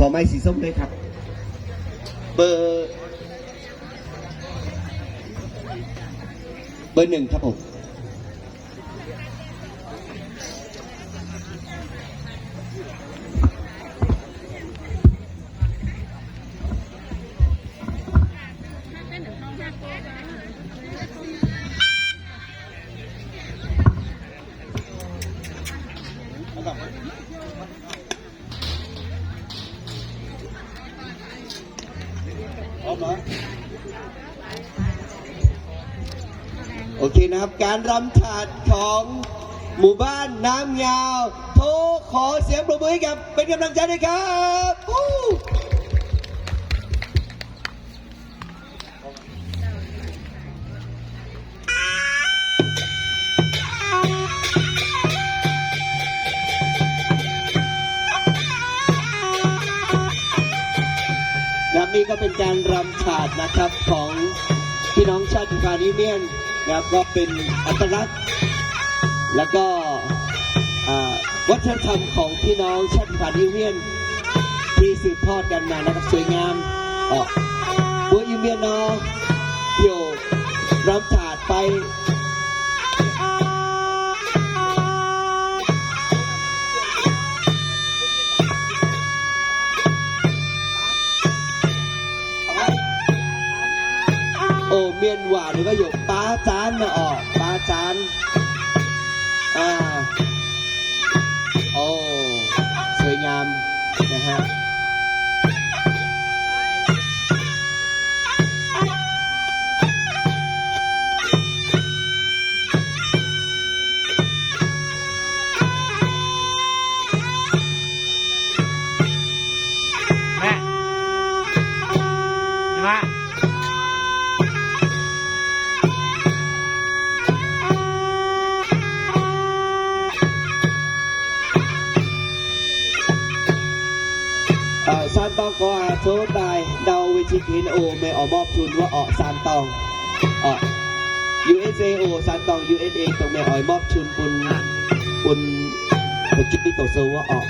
ขอไมค์สีส้มด้วยครับ เบอร์ เบอร์หนึ่งครับผม โอเคนะครับ การรำถาดของหมู่บ้านน้ำงาว โทขอเสียงปรบมือให้กับ เป็นกำลังใจด้วยครับ นะครับ นี่ก็เป็นการรำถาดนะครับ ของพี่น้องชาติพันธุ์อิวเมียนนะครับ ก็เป็นอัตลักษณ์ แล้วก็ อ่า วัฒนธรรมของพี่น้องชาติพันธุ์อิวเมียน ที่สืบทอดกันมานะครับ สวยงาม เอ่อ บัวอิวเมียนเนาะ เที่ยวรำถาดไป โอ้ เมียนหว่าหรือว่าหยก ป๊าจ๊านมาออก ป๊าจ๊าน อ่า โอ้ สวยงามนะฮะ แม่ ใช่ไหม Aa, San Tong Gorx aac, tov daaih ndau wei cin gin o, meih oix mopv tun wuov orqc, San Tong. Orqc, U S A o, San Tong U S A dongh meih oix mopv tun bun, bun fu'jueiv doqc sou wuov orqc.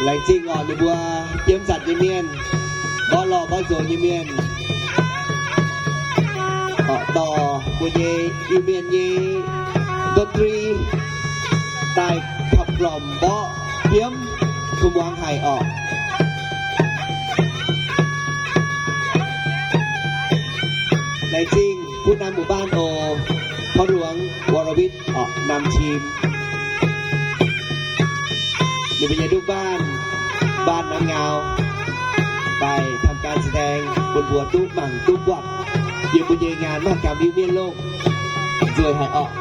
Laengz zingh orqc, ninh mbuo jiemv zanc nyei mienh, mborqv lorh mborqv nzox nyei mienh, orqc, dorh mbuo nyei Iu-Mienh nyei ดนตรี daaih kapv lomc mborqv biomv kuv muangx haic orqc. Laengz zingh ผู้นำหมู่บ้าน oc, พ่อหลวง วรวิทย์ orqc, นำทีม ninh mbuo nyei ลูกบ้าน บ้านน้ำเงา daaih ทำการแสดง bun mbuo duqv mangc duqv buatc yiem mbuo nyei งานมหกรรม Iu-Mienh โลก nzueic haic orqc.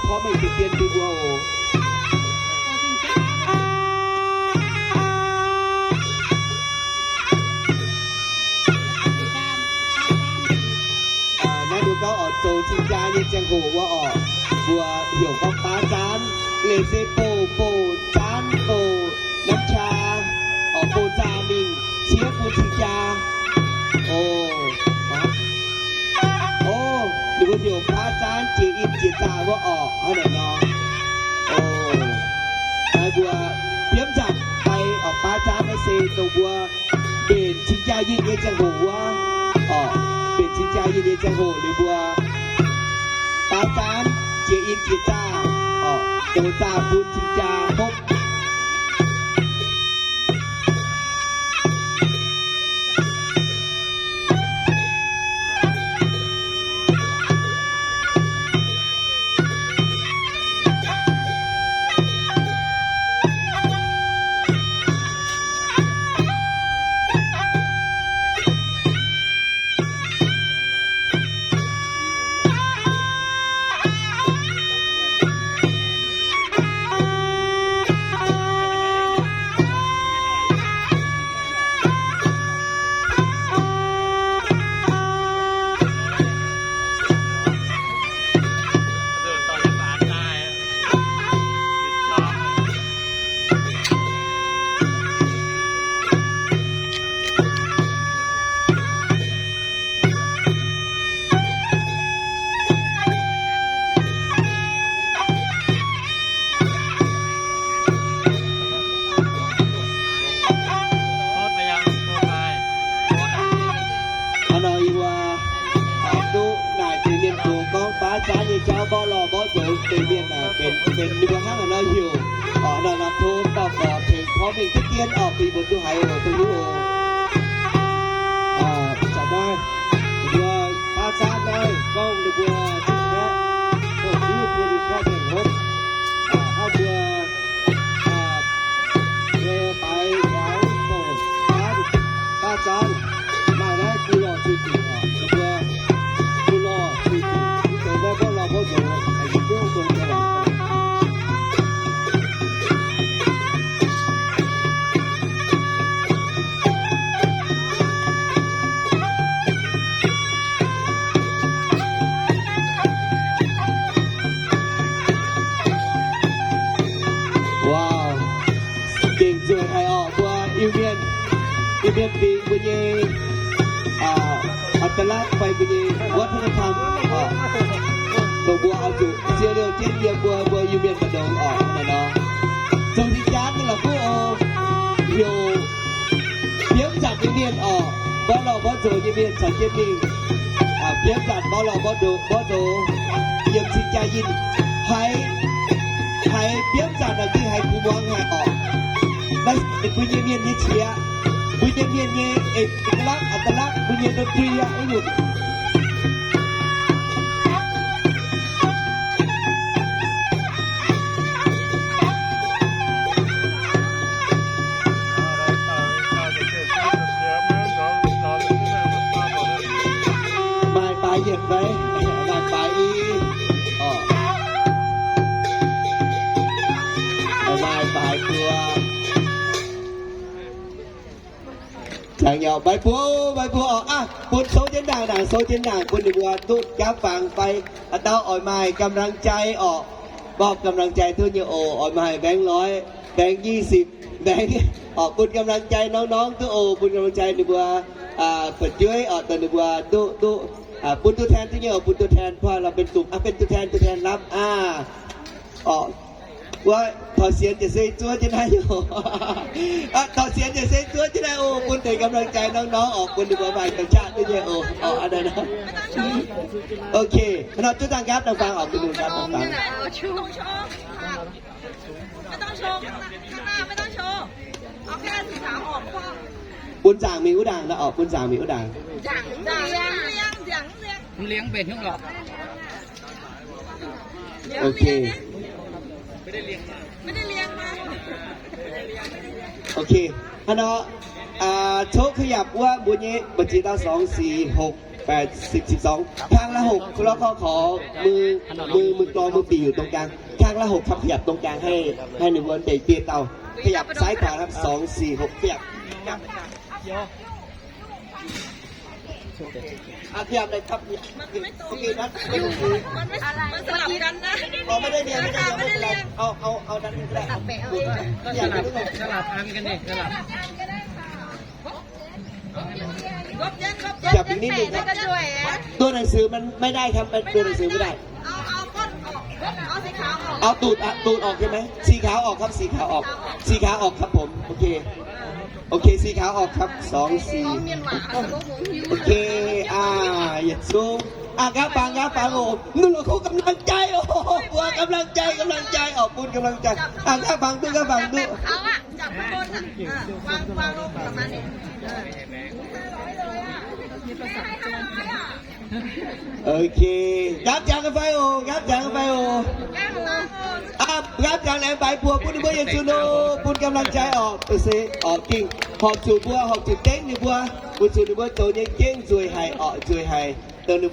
porv mengh deix dien bun mbuo oc. Naaiv mbuo gorngv oix zoux cing-jaa nyei ziangh hoc wuov orqc, mbuo heuc gorngv baav zaanv, leih se bouh, bouh zaanv, bouh namh qaa, orqc, bouh zaah mingh ciev bun cing-jaa. O, o, ninh mbuo heuc baav zaanv jiex in jiex zaah wuov orqc, hnangv naaic nor. O, naaiv mbuo biomv nzangc fai orqc, baav zaanv naaiv se dongh mbuo mbenc cing-jaa yinh nyei ziangh hoc wuov orqc, mbenc cing-jaa yinh nyei ziangh hoc liuz mbuo baav zaanv jiex in jiex zaah orqc, douz zaah bun cing-jaa hopv. Hnangv nor yie mbuo duqv naaic deix mienh gox gorngv baav zaanv nyei jauv mborqv lorh mborqv nzox deix mienh naaic benx, benx ninh mbuo hnangv haaix nor heuc. Orqc, naaiv nor tov dauh gorx tengx porv mengh deix dien orqc, bun mbuo duqv haiz oc, duqv hiuv oc. Ih zanc naaiv mbuo baav zaanv naaiv gorngv ninh mbuo zipv kaeqv, dongh hiuv bun kaeqv tengx hopv. Hnangv mbuo mbuo baaix hnyangx dongh zaanv, baav zaanv maaih naaiv gu'lorh cui-dingc oc, mbuo gu'lorh cui-dingc, mv deix mborqv lorh mborqv nzox, yie duqv dongh nyei waac. Wow, gengh nzueic haic orqc, mbuo Iu-Mienh, Iu-Mienh fingx mbuo nyei อัตลักษณ์ fai mbuo nyei วัฒนธรรม orqc, dongh mbuo oix zuqc siou liouh jienv yiem mbuo, mbuo Iu-Mienh mbu'ndongx orqc, naaiv nor. Zoux cing-jaa nyei la'kuqv oc, heuc biomv nzangc nyei mienh orqc, mborqv lorh mborqv nzox nyei mienh caux jienv mingh, biomv nzangc mborqv lorh mborqv ndoqc mborqv ndoqc, yiem cing-jaa yinh haiz, haiz biomv nzangc naaic dingh haiz kuv muangx haic orqc. Naaiv se mbuo nyei mienh nyei qiex, mbuo nyei mienh nyei เอกลักษณ์ อัตลักษณ์ mbuo nyei ดนตรี aqv, ih nyungc. Maaih baaix yietc fai? Maaih baaix i? Orqc, maaih baaix buo. Jangx nyei, maiv buo, maiv buo orqc. Aav, bun souv jienv ndaangc, ndaangc souv jienv ndaangc, bun ninh mbuo duqv jaapv fangx fai haaix dauh oix maaih กำลังใจ orqc, มอบกำลังใจ duqv nyei oc. Oix maaih แบงค์ร้อย แบงค์ยี่สิบ แบงค์ orqc, bun กำลังใจ norm-norm duqv oc. Bun กำลังใจ ninh mbuo fu'jueiv orqc, dongh ninh mbuo duqv, duqv bun ตัวแทน duqv nyei oc. Bun ตัวแทน พอเราเป็นกลุ่ม อ่ะ เป็นตัวแทน ตัวแทนรับ อ่า orqc. Wuov, taux sienx jiez se zuov jienv naaiv oc. Taux sienx jiez se zuov jienv naaiv oc. Bun deix กำลังใจ norm-norm orqc, bun ninh mbuo maaih กำลังใจ duqv nyei oc. Orqc, hnangv naaiv nor. Ok, hnangv nor zuov dangh nqaapv dangh fangx orqc, bun ninh nqaapv dangh fangx. Bun nzaangc mingh wuov ndaangc nor orqc, bun nzaangc mingh wuov ndaangc. Ok. Ok, hnangv nor, coqv ขยับ wuov mbuo nyei mbu'ziex dauh สอง สี่ หก แปด สิบ สิบสอง ข้างละหก แล้วก็ขอมือ มือ มือกลอง มือปี่อยู่ตรงกลาง ข้างละหก ครับ ขยับตรงกลางให้ ให้หนึ่งคนเตะเปียเตา ขยับซ้ายขวาครับ สอง สี่ หก ขยับ อ่ะ ขยับเลยครับ โอเคนะ ไม่ต้องถือ มันไม่ มันสลับกันนะ อ๋อ ไม่ได้เรียง ไม่ได้เรียง ไม่เป็นไร เอา เอา เอาด้านนี้ก็ได้ ขยับไปเรื่อยๆ สลับอันกันดิ สลับ จับอีกนิดนึงครับ ตัวหนังสือมันไม่ได้ครับ มันตัวหนังสือไม่ได้ เอา เอาก้นออก เอาสีขาวออก เอาตูด อ่ะ ตูดออกใช่ไหม สีขาวออกครับ สีขาวออก สีขาวออกครับผม โอเค โอเค สีขาวออกครับ สอง สี่ โอเค อ่า เหยียดสูง อ่ะ ครับ ฟังครับ ฟัง โอ้ หนึ่ง เราคู่กำลังใจ โอ้โห บัวกำลังใจ กำลังใจ ขอบคุณ กำลังใจ อ่ะ ครับ ฟังดู ครับ ฟังดู เขาอะ จับข้างบนอ่ะ อ่ะ วาง วางลงประมาณนี้ เออ โอเค ครับ จางกันไป โอ้ ครับ จางกันไป โอ้ อ่ะ ครับ จางแหลมไป บัว ปุ้น เพื่อน เย็นซูโน ปุ้นกำลังใจออก ไปซิ ออกจริง หอกจูบบัว หอกจูบเต็ง หนึ่งบัว บุญสูง หนึ่งบัว โตเย็นเก้ง จุยหาย ออก จุยหาย เติมหนึ่ง